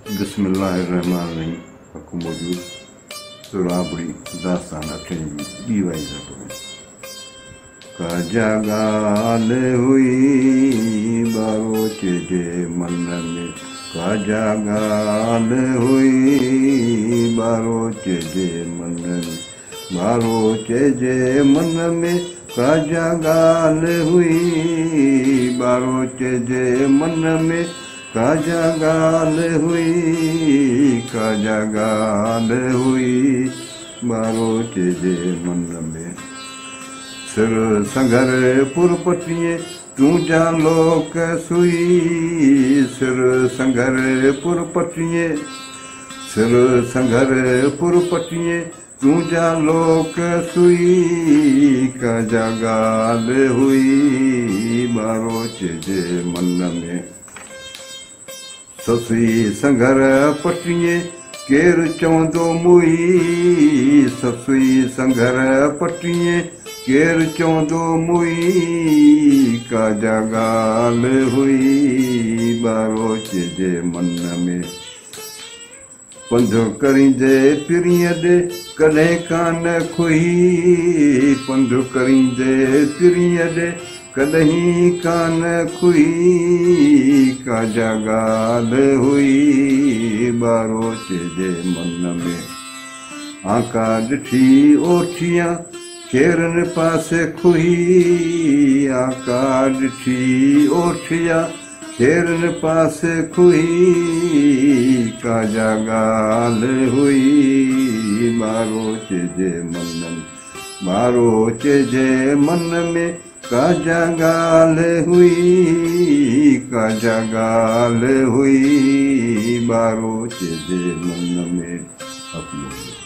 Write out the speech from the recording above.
بسم الله الرحمٰن الرحيم حق موجود سهرابڙي داستان اٺين جي ٻي وائي ٿا پڙهون. ڪا جا ڳالهه هئي ٻاروچ جي من ۾، ڪا جا ڳالهه هئي ٻاروچ جي من ۾، ٻاروچ جي من ۾ ڪا جا ڳالهه هئي، ٻاروچ جي من ۾ ڪا جا ڳالهه هئي، ڪا جا ڳالهه هئي ٻاروچ جي من ۾. سر سنگهر پور پٽيين تون جا لوڪ سوئي، سر سنگهر پور پٽيين، سر سنگهر پور پٽيين تون جا لوڪ سوئي، ڪا جا ڳالهه هئي ٻاروچ جي من ۾. سسئي سنگهر پٽيين ڪير چوندو موئي، سسئي سنگهر پٽيين ڪير چوندو موئي، ڪا جا ڳالهه هئي ٻاروچ جي من ۾. پنڌ ڪريندي پرينء ڏي ڪڏهن ڪانه کوهي، پنڌ ڪريندي پرينء ڏي ڪڏهن ڪانه کوهي، ڪا جا ڳالهه هئي ٻاروچ جي من ۾. آنڪا ڏٺي اوٺيان کيرن پاسي کوهي، آنڪا ڏٺي اوٺيان کيرن پاسي کوهي، ڪا جا ڳالهه هئي ٻاروچ جي من ۾، ٻاروچ جي من ۾ ڪا جا ڳالهه هئي، ڪا جا ڳالهه هئي ٻاروچ جي من ۾. حق موجود.